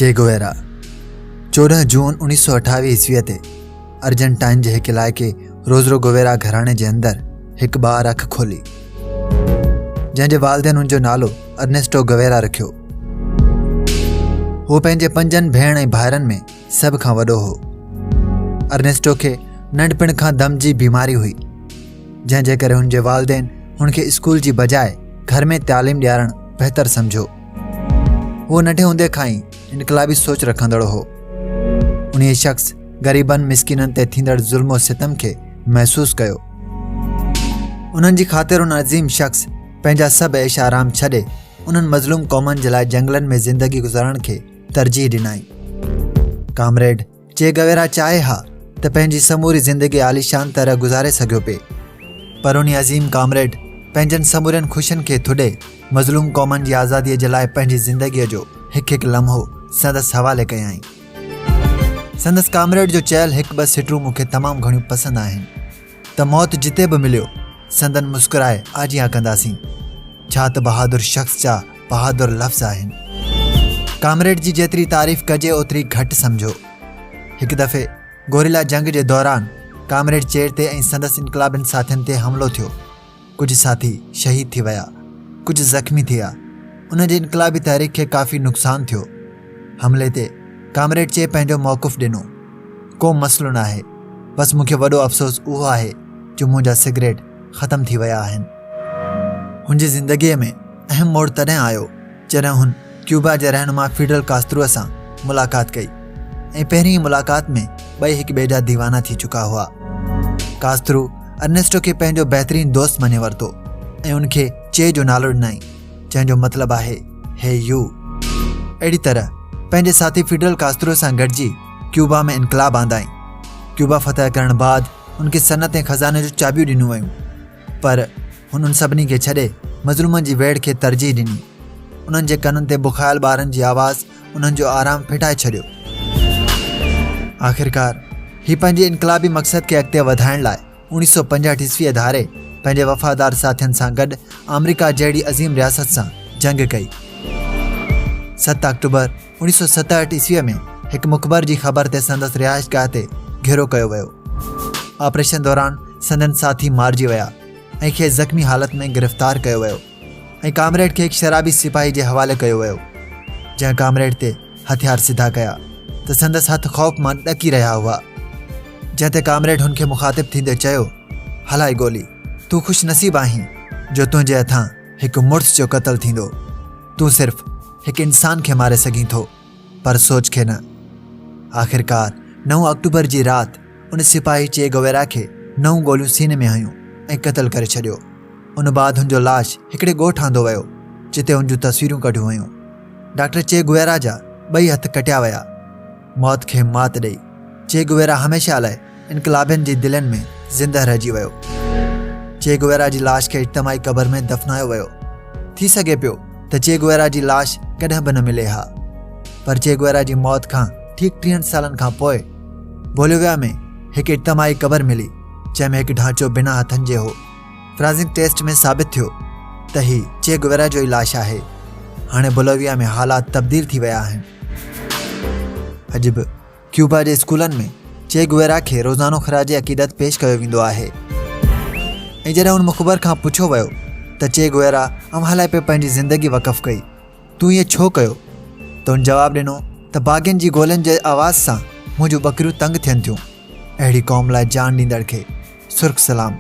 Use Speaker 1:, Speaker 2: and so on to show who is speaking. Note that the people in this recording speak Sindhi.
Speaker 1: چي گويرا 14 جون 1928 عيسويء تي ارجنٽائن جي هڪ علائقي روزرو گويرا گهراڻي جي اندر هڪ ٻار اک کولي، جنهن جي والدين ان جو نالو ارنيسٽو گويرا رکيو. هو پنهنجي پنجن ڀيڻ ۽ ڀائرن ۾ سڀ کان وڏو هو. ارنيسٽو کي ننڍپڻ کان دم جي بيماري هئي، جنهن جي ڪري هن جي والدين هن کي اسڪول جي بجاء گهر ۾ تعليم ڏيارڻ بهتر سمجهيو. هو ننڍي هوندي کان ئي انقلابي سوچ رکندڙ هو. انهيء شخص غريبن مسڪينن تي ٿيندڙ ظلم و ستم کي محسوس ڪيو. انهن جي خاطر ان عظيم شخص پنهنجا سڀ عيش آرام ڇڏي انهن مظلوم قومن جي لاء جنگلن ۾ زندگي گذارڻ کي ترجيح ڏنائين. ڪامريڊ چي گويرا چاهي ها ته پنهنجي سموري زندگي عاليشان طرح گذاري سگهيو پئي، پر انهي عظيم ڪامريڊ پنهنجن سمورين خوشين کي ٿڏي مظلوم قومن جي آزاديء جي لاء پنهنجي زندگيء جو هڪ هڪ لمحو سندس حوالي ڪيائين. سندس ڪامريڊ جو چيل هڪ ٻه سٽون مون کي تمام گهڻيون پسند آهن ته موت جتي به مليو سندن مسڪرائي آجيان ڪنداسين. ڇا ته بهادر شخص جا بهادر لفظ آهن. ڪامريڊ جي جيتري تعريف ڪجي اوتري گهٽ سمجهو. هڪ دفعي گوريلا جنگ جي دوران ڪامريڊ چير تي ۽ سندس انقلابين ساٿين تي حملو ٿيو. ڪجهه ساٿي شهيد ٿي ويا، ڪجهه زخمي ٿيا. ان جي انقلابي تحريڪ کي ڪافي نقصان ٿيو. حملي تي ڪامريڊ چي پنهنجو موقف ڏنو. ڪو مسئلو ناهي، بس مون کي وڏو افسوس اهو آهي جو منهنجا سگريٽ ختم ٿي ويا آهن. هن جي زندگيء ۾ اهم موڙ تڏهن آيو جڏهن هن ڪيوبا جي رهنما فيڊل ڪاستروء سان ملاقات ڪئي ۽ پهرين ئي ملاقات ۾ ٻئي هڪ ٻئي جا ديوانا ٿي چڪا هئا. ڪاسترو ارنيسٽو کي پنهنجو بهترين دوست مڃي ورتو ۽ ان کي چي جو نالو ڏنائين، جنهن جو مطلب آهي هي يو. اهڙي طرح پنهنجي ساٿي فيڊل ڪاسترو سان گڏجي ڪيوبا ۾ انقلاب آندائين. ڪيوبا فتح ڪرڻ بعد هن کي صنعت ۽ خزاني جون چاٻيون ڏنيون ويون، پر هن ان سڀني کي ڇڏي مظلومن جي ويڙهه کي ترجيح ڏني. انهن جي ڪنن تي بکايل ٻارن جي آواز انهن جو آرام ڦٽائي ڇڏيو. آخرڪار هي پنهنجي انقلابي مقصد کي اڳتي وڌائڻ لاء 1965 عيسويء ڌاري پنهنجي وفادار ساٿين سان گڏ آمريڪا جهڙي عظيم رياست سان جنگ ڪئي. 7 آڪٽوبر 1967 عيسويء ۾ هڪ مخبر جي خبر تي سندس رهائشگاهه تي گهيرو ڪيو ويو. آپريشن دوران سندن ساٿي مارجي ويا ۽ کيس زخمي حالت ۾ گرفتار ڪيو ويو ۽ ڪامريڊ کي هڪ شرابي سپاهي جي حوالي ڪيو ويو، جنهن ڪامريڊ تي هٿيار سڌا ڪيا ته سندس هٿ خوف مان ڏڪي رهيا هئا، جنهن تي ڪامريڊ هن کي مخاطب ٿيندي چيو، هلائي گولي، تون خوش نصيب آهين جو تنهنجي هٿان هڪ مڙس جو قتل ٿيندو، تون صرف هڪ انسان کي ماري سگهين ٿو پر سوچ کي نه. آخرڪار نو آڪٽوبر جي رات ان سپاهي چي گويرا کي نو گوليون سيني ۾ هنيون ۽ قتل ڪري ڇڏيو. ان بعد هن جو لاش هڪڙي ڳوٺ آندو ويو جتي هن جون تصويرون ڪڍيون ويون. ڊاڪٽر چي گويرا جا ٻئي هٿ ڪٽيا ويا. موت کي مات ڏئي چي گويرا هميشه لاء انقلابين جي دلين ۾ زنده رهجي ويو. چي گويرا جي لاش کي اجتماعي قبر ۾ دفنايو ويو. ٿي سگهي پيو ته چي گويرا جي لاش ڪڏهن به نه ملي ها. پر چي گويرا جي موت کان ٺيڪ ٽيهن سالن کان پوء بوليويا ۾ هڪ اجتماعي قبر ملي، جنهن ۾ هڪ ڍانچو بنا هٿن جي هو. فرانزڪ ٽيسٽ ۾ ثابت ٿيو ته هي چي گويرا جو ئي لاش آهي. هاڻي بوليويا ۾ حالات تبديل ٿي ويا آهن. اڄ به ڪيوبا جي اسڪولن ۾ چي گويرا کي روزانو خراج عقيدت پيش ڪيو ويندو آهي ۽ جڏهن ان مخبر کان پڇيو ويو ته چي گويرا اوهان لاء پئي پنهنجي زندگي وقف ڪئي، تون ائين ڇو ڪيو؟ ته ان جواب ڏنو ته باغين جي گولين جي آواز سان منهنجون ٻڪريون تنگ ٿين ٿيون. اهڙي قوم لاء جان ڏيندڙ کي سرخ سلام.